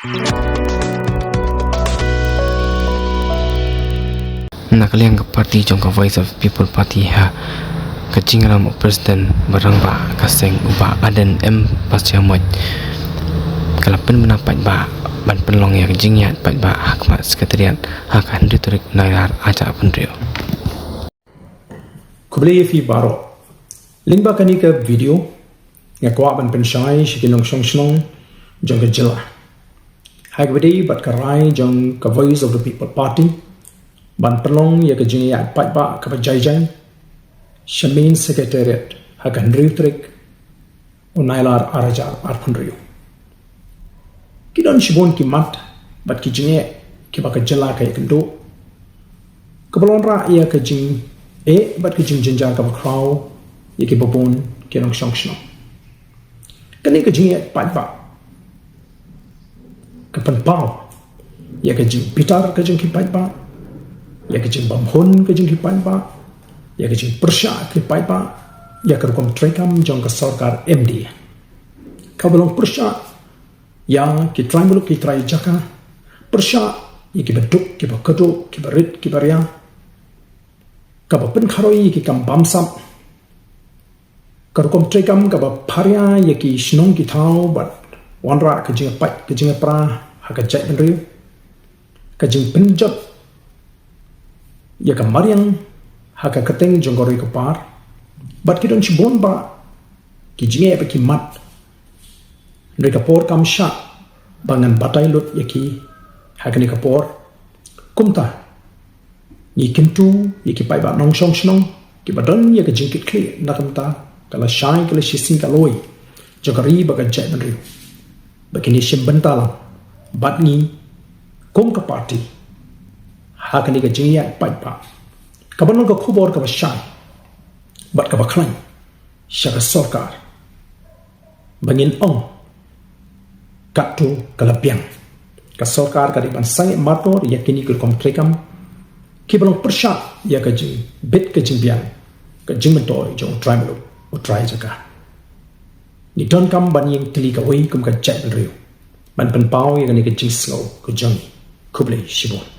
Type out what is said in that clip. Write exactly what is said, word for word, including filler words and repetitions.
Na ka liang ka party jong ka Voice of People Party ha ka jingïalam u President ba rangbah ka seng u Bah Ardent M Basaiawmoit ka la pynbna paidbah ban pynlong ïa ka jingïaid paidbah ha khmat Secretariat ha ka hynriew tarik u Nailar arhajar arphew hynriew. Khublei ïa phi baroh. Lyngba kane ka video nga kwah ban pynshai sha ki nongshong shnong jong ka jylla ha kaba ïadei bad ka rai jong ka Voice of the People Party ban pynlong ïa ka jingïaid paidbah kaba jai jai sha main Secretariat ha ka hynriew tarik u Nailar arhajar arphew hynriew. Ki don shibun ki mat bad ki jingeh kiba ka jylla ka ïakynduh kaba wanrah ïa ka jingeh bad ka jingjynjar kaba khraw ïa kiba bun ki nongshong shnong. Kane ka jingïaid paidbah ka pynpaw ïa ka jingbitar ka jong ki paidbah, ïa ka jingbymhun ka jong ki paidbah, ïa ka jingpyrshah ki paidbah ïa ka rukom treikam jong ka sorkar M D A. Kaba long pyrshah ïa ki trai muluk ki trai jaka, pyrshah ïa kiba duk kiba kduh, kiba rit kiba ria, kaba pynkharoi ïa ki kam bamsap, ka rukom treikam kaba pharia ïa ki shnong ki thaw bad wanrah ka jingpait ka jingpra ha ka jaitbynriew, ka jingpynjot ïa ka mariang ha ka kyrteng jong ka ri ka par. Bad ki don shibun bah ki jingeh bad ki mat. Hynrei ka por kam shah ba ngan batai lut ïa ki ha kane ka por. Kumta ngi kyntu ïa ki paidbah nongshong shnong kiba don ïa ka jingkitkhlieh na ka bynta ka lashai ka lashisngi ka lawei jong ka ri bad ka jaitbynriew ba kin ïashim bynta lang bad ngi kum ka party ha kane ka jingïaid paidbah kaba long ka khubor kaba shai bad kaba khlaiñ sha ka sorkar ba ngin ong katto ka la biang. Ka sorkar ka dei ban sangeh martor ïa kine ki rukom treikam kiba long pyrshah ïa ka jingbit ka jingbiang ka jingmyntoi jong u trai muluk u trai jaka. Ngi donkam ban ïeng tylli kawei kum ka jaitbynriew ban pynpaw ïa kane ka jingsngew ka jong ngi. Khublei shibun.